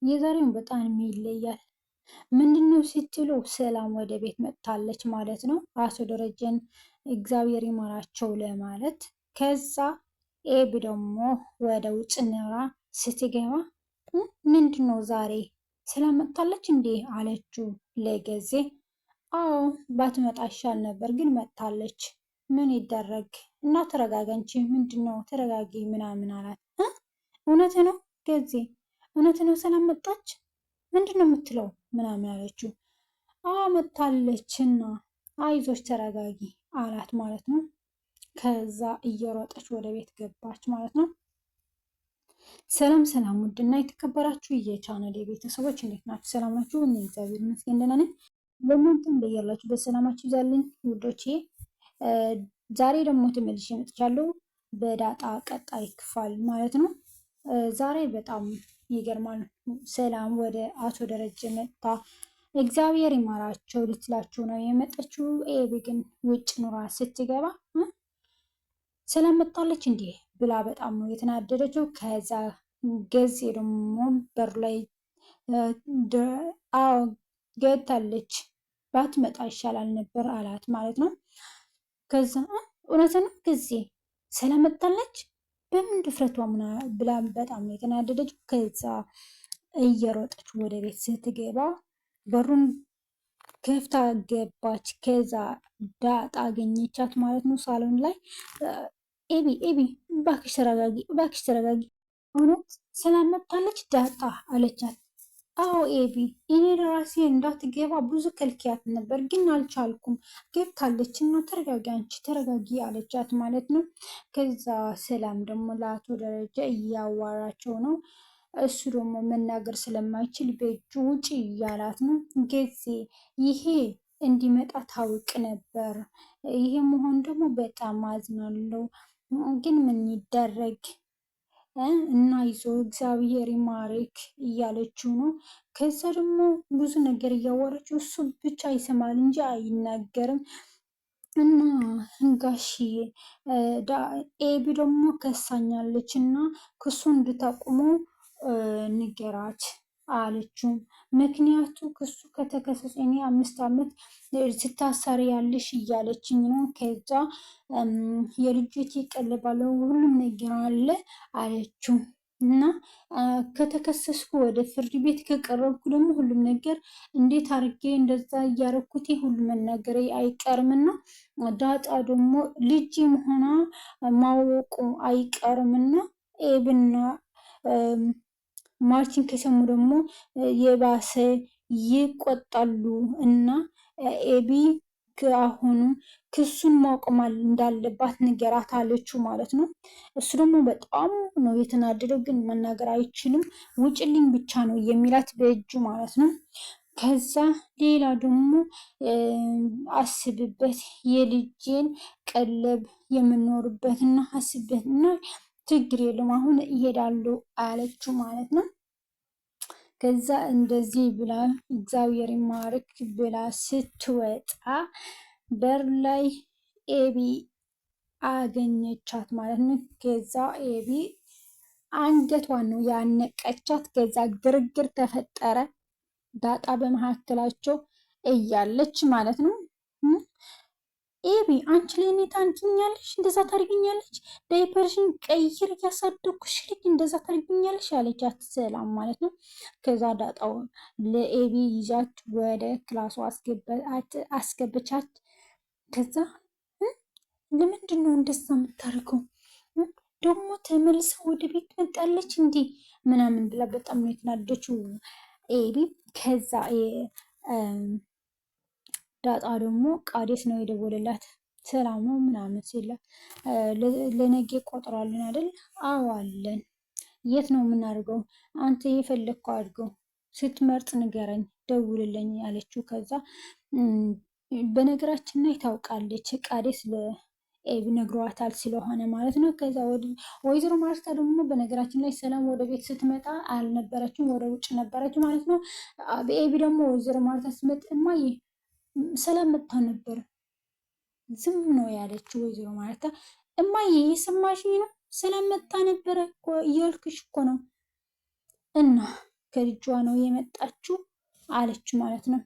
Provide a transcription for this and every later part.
የዛሬውን በጣም ይለያል። ምንድነው ስትሉ ሰላም ወደ ቤት መጥታለች ማለት ነው። አቶ ደረጀን እግዚአብሔር ይማራቸው ለማለት። ከዛ ኤቢ ደግሞ ወደ ውጭ ኖራ ስትገባ ምንድነው ዛሬ ሰላም መጥታለች እንዴ አለችው ለገዜ። አዎ ባትመጣ ይሻል ነበር ግን መጥታለች። ምን ይደረግ እና ተረጋጋ እንጂ ምንድነው ተረጋጊ ምናምን አላት። እውነት ነው ገዜ፣ እውነት ነው ሰላም መጣች? ምንድን ነው የምትለው ምናምን አለችው። አዎ መጥታለችና አይዞች ተረጋጊ አላት ማለት ነው። ከዛ እየሮጠች ወደ ቤት ገባች ማለት ነው። ሰላም ሰላም፣ ውድና የተከበራችሁ የቻናል የቤተሰቦች እንዴት ናችሁ? ሰላም ናችሁ? እኔ እግዚአብሔር ይመስገን ደህና ነኝ። ለእናንተም በያላችሁ በሰላማችሁ ይዛልኝ ውዶቼ። ዛሬ ደግሞ ተመልሼ መጥቻለሁ በዳጣ ቀጣይ ክፍል ማለት ነው። ዛሬ በጣም ይገርማል። ሰላም ወደ አቶ ደረጀ መጥታ እግዚአብሔር ይማራቸው ልትላችሁ ነው የመጣችው። ኤቢ ግን ውጭ ኑራ ስትገባ ሰላም መጣለች እንዲህ ብላ በጣም ነው የተናደደችው። ከዛ ገዜ ደግሞ በሩ ላይ አዎ ገብታለች፣ ባትመጣ ይሻላል ነበር አላት ማለት ነው። ከዛ እውነት ነው ጊዜ ሰላም መጣለች በምን ድፍረቷ ብላ በጣም ነው የተናደደችው። ከዛ እየሮጠች ወደ ቤት ስትገባ በሩን ከፍታ ገባች። ከዛ ዳጣ አገኘቻት ማለት ነው ሳሎን ላይ። ኤቢ ኤቢ እባክሽ ተረጋጊ፣ እባክሽ ተረጋጊ፣ እውነት ሰላም መጥታለች ዳጣ አለቻት። አዎ ኤቢ፣ እኔ ለራሴ እንዳትገባ ብዙ ከልክያት ነበር፣ ግን አልቻልኩም። ገብታለች እና ተረጋጊ፣ አንቺ ተረጋጊ አለቻት ማለት ነው። ከዛ ሰላም ደግሞ ለአቶ ደረጀ እያዋራቸው ነው። እሱ ደግሞ መናገር ስለማይችል በእጁ ውጪ እያላት ነው። ጊዜ ይሄ እንዲመጣ ታውቅ ነበር። ይሄ መሆን ደግሞ በጣም አዝናለሁ፣ ግን ምን ይደረግ እና ይዞ እግዚአብሔር ይማርክ እያለችው ነው። ከዛ ደግሞ ብዙ ነገር እያወራችው እሱ ብቻ ይሰማል እንጂ አይናገርም። እና ጋሽዬ ኤቢ ደግሞ ከሳኛለች እና ክሱ እንድታቁሙ ንገራት አለችው። ምክንያቱ ክሱ ከተከሰሰ እኔ 5 ዓመት ስታሰሪ ያለሽ እያለችኝ ነው። ከዛ የልጆች ይቀልባለሁ ሁሉም ነገር አለ አለችው። እና ከተከሰስኩ ወደ ፍርድ ቤት ከቀረብኩ ደግሞ ሁሉም ነገር እንዴት አድርጌ እንደዛ እያረኩት ሁሉ መናገሬ አይቀርምና ዳጣ ደግሞ ልጅ መሆኗ ማወቁ አይቀርምና ኤብና ማርቲን ከሰሙ ደግሞ የባሰ ይቆጣሉ እና ኤቢ አሁኑ ክሱን ማቆም እንዳለባት ንገራት አለችው ማለት ነው። እሱ ደግሞ በጣም ነው የተናደደው፣ ግን መናገር አይችልም። ውጭልኝ ብቻ ነው የሚላት በእጁ ማለት ነው። ከዛ ሌላ ደግሞ አስብበት፣ የልጄን ቀለብ የምኖርበትና አስብበትና ችግር የለም አሁን እሄዳለሁ አለችው ማለት ነው። ከዛ እንደዚህ ብላ እግዚአብሔር ይማርክ ብላ ስትወጣ በር ላይ ኤቢ አገኘቻት ማለት ነው። ከዛ ኤቢ አንገቷን ነው ያነቀቻት። ከዛ ግርግር ተፈጠረ። ዳጣ በመካከላቸው እያለች ማለት ነው። ኤቢ አንቺ ለእኔ ታንቂኛለሽ፣ እንደዛ ታርግኛለች፣ ዳይፐርሽን ቀይር እያሳደግኩሽ ልጅ እንደዛ ታርግኛለሽ አለቻት ሰላም ማለት ነው። ከዛ ዳጣው ለኤቢ ይዛት ወደ ክላሱ አስገበቻት። ከዛ ለምንድን ነው እንደዛ የምታደርገው ደግሞ ተመልሳ ወደ ቤት መጣለች እንዴ ምናምን ብላ በጣም ነው የተናደችው ኤቢ። ከዛ ዳጣ ደግሞ ቃዴስ ነው የደወለላት። ሰላም ነው ምናምን ሲላት ለነገ ቆጥሯልን አይደል? አዎ አለን። የት ነው የምናደርገው? አንተ የፈለግከው አድርገው፣ ስትመርጥ ንገረኝ፣ ደውልልኝ አለችው። ከዛ በነገራችን ላይ ታውቃለች ቃዴስ ለኤብ ነግሯታል ስለሆነ ማለት ነው። ከዛ ወይዘሮ ማርታ ደግሞ በነገራችን ላይ ሰላም ወደ ቤት ስትመጣ አልነበረችም፣ ወደ ውጭ ነበረች ማለት ነው። ኤቢ ደግሞ ወይዘሮ ማርታ ስትመጣ እማዬ ሰላም መጥታ ነበር። ዝም ነው ያለችው ወይዘሮ ማርታ። እማዬ የሰማሽኝ ነው? ሰላም መጥታ ነበረ እኮ እያልኩሽ እኮ ነው። እና ከልጇ ነው የመጣችው አለች ማለት ነው።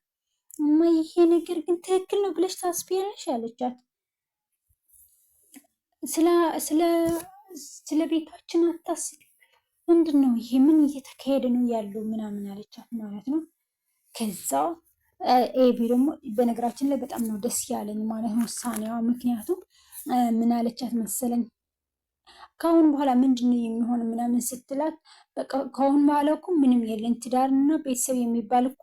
እማ ይሄ ነገር ግን ትክክል ነው ብለሽ ታስቢያለሽ? አለቻት። ስለ ቤታችን አታስቢ፣ ምንድን ነው ይሄ? ምን እየተካሄደ ነው ያለው? ምናምን አለቻት ማለት ነው። ከዛ ኤቢ ደግሞ በነገራችን ላይ በጣም ነው ደስ ያለኝ ማለት ነው ውሳኔዋ። ምክንያቱም ምን አለቻት መሰለኝ ከአሁን በኋላ ምንድን ነው የሚሆን ምናምን ስትላት፣ በቃ ከአሁን በኋላ እኮ ምንም የለን ትዳርና ቤተሰብ የሚባል እኮ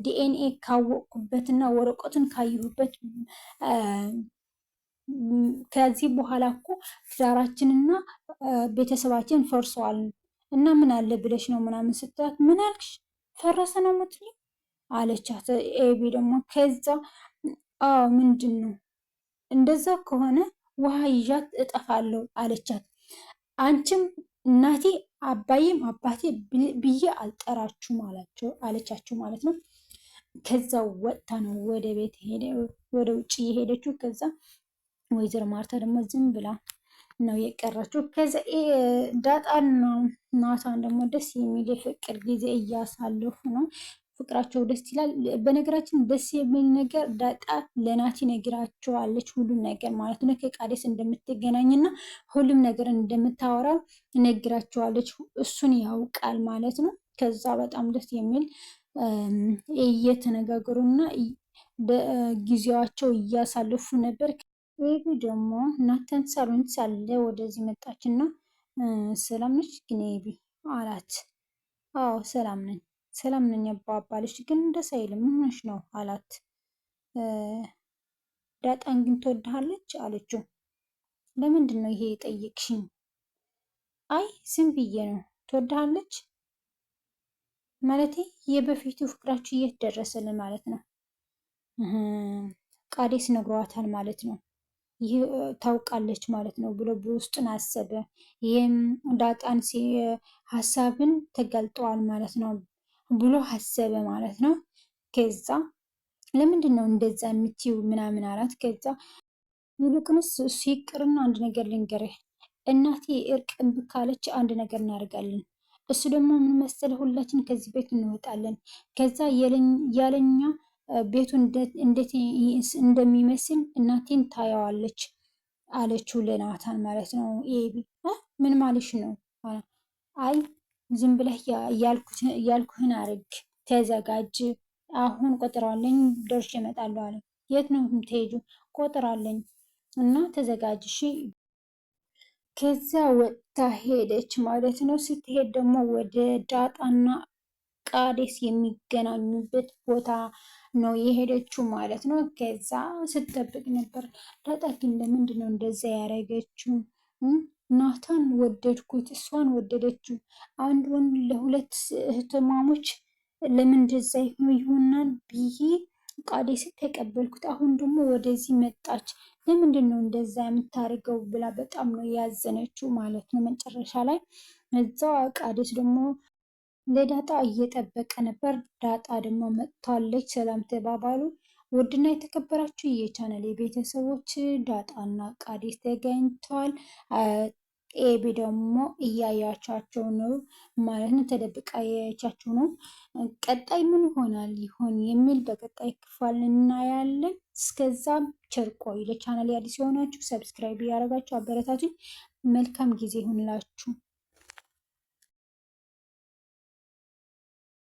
ዲኤንኤ ካወቅኩበትና ወረቀቱን ካየሁበት ከዚህ በኋላ እኮ ትዳራችንና ቤተሰባችን ፈርሰዋል እና ምን አለ ብለሽ ነው ምናምን ስትላት፣ ምን አልክሽ ፈረሰ ነው የምትይው አለቻት። ኤቢ ደግሞ ከዛ አዎ ምንድን ነው እንደዛ ከሆነ ውሃ ይዣት እጠፋለሁ አለቻት። አንቺም እናቴ አባዬም አባቴ ብዬ አልጠራችሁም አለቻችሁ ማለት ነው። ከዛ ወጥታ ነው ወደ ቤት ሄደ ወደ ውጭ የሄደችው። ከዛ ወይዘሮ ማርታ ደግሞ ዝም ብላ ነው የቀረችው። ከዛ ዳጣና ናታን ደግሞ ደስ የሚል የፍቅር ጊዜ እያሳለፉ ነው። ፍቅራቸው ደስ ይላል። በነገራችን ደስ የሚል ነገር ዳጣ ለናቲ ነግራቸዋለች ሁሉም ነገር ማለት ነው። ከቃዴስ እንደምትገናኝና ሁሉም ነገር እንደምታወራው ነግራቸዋለች። እሱን ያውቃል ማለት ነው። ከዛ በጣም ደስ የሚል እየተነጋገሩና ጊዜያቸው እያሳለፉ ነበር። ይህ ደግሞ ናተን ሳሎን ሳለ ወደዚህ መጣችና ሰላም ነች ግን ኤቢ አላት። አዎ ሰላም ነኝ ሰላም ነኝ አባባልሽ ግን ደስ አይልም። ምን ሆነሽ ነው አላት። ዳጣን ግን ትወድሃለች አለችው። ለምንድን ነው ይሄ የጠየቅሽኝ? አይ ዝም ብዬ ነው። ትወድሃለች ማለቴ የበፊቱ ፍቅራችሁ የት ደረሰ ለማለት ነው። ቃዴስ ነግሯታል ማለት ነው። ይህ ታውቃለች ማለት ነው ብሎ በውስጡን አሰበ። ይህም ዳጣን ሀሳብን ተገልጠዋል ማለት ነው ብሎ አሰበ ማለት ነው። ከዛ ለምንድን ነው እንደዛ የምትይው ምናምን አላት። ከዛ ይልቁንስ እሱ ይቅርና አንድ ነገር ልንገርህ፣ እናቴ እርቅ እምቢ ካለች አንድ ነገር እናደርጋለን። እሱ ደግሞ ምን መሰለህ፣ ሁላችን ከዚህ ቤት እንወጣለን። ከዛ ያለኛ ቤቱ እንዴት እንደሚመስል እናቴን ታየዋለች አለችው ለናታን ማለት ነው። ኤቢ ምን ማለሽ ነው? አይ ዝም ብለህ ያልኩህን አርግ፣ ተዘጋጅ፣ አሁን ቆጥራለኝ ደርሼ እመጣለሁ አለ። የት ነው የምትሄጂው? ቆጥራለኝ እና ተዘጋጅ እሺ። ከዛ ወጥታ ሄደች ማለት ነው። ስትሄድ ደግሞ ወደ ዳጣና ቃዴስ የሚገናኙበት ቦታ ነው የሄደችው ማለት ነው። ከዛ ስትጠብቅ ነበር። ዳጣ ግን ለምንድን ነው እንደዛ ያደረገችው? ናታን ወደድኩት፣ እሷን ወደደችው። አንድ ወንድ ለሁለት እህትማሞች ለምን እንደዛ ይሆናል ብዬ ቃዴስን ተቀበልኩት። አሁን ደግሞ ወደዚህ መጣች። ለምንድን ነው እንደዛ የምታደርገው ብላ በጣም ነው ያዘነችው ማለት ነው። መጨረሻ ላይ እዛ ቃዴስ ደግሞ ለዳጣ እየጠበቀ ነበር። ዳጣ ደግሞ መጥታለች። ሰላም ተባባሉ። ውድና የተከበራችሁ የቻናል የቤተሰቦች ዳጣና ቃዴስ ተገኝተዋል። ኤቢ ደግሞ እያያቻቸው ነው ማለት ነው። ተደብቃ እያያቻቸው ነው። ቀጣይ ምን ይሆናል ይሆን የሚል በቀጣይ ክፍል እናያለን። እስከዛም ቸር ቆዩ። ለቻናል አዲስ የሆናችሁ subscribe እያደረጋችሁ አበረታቱኝ። መልካም ጊዜ ይሁንላችሁ።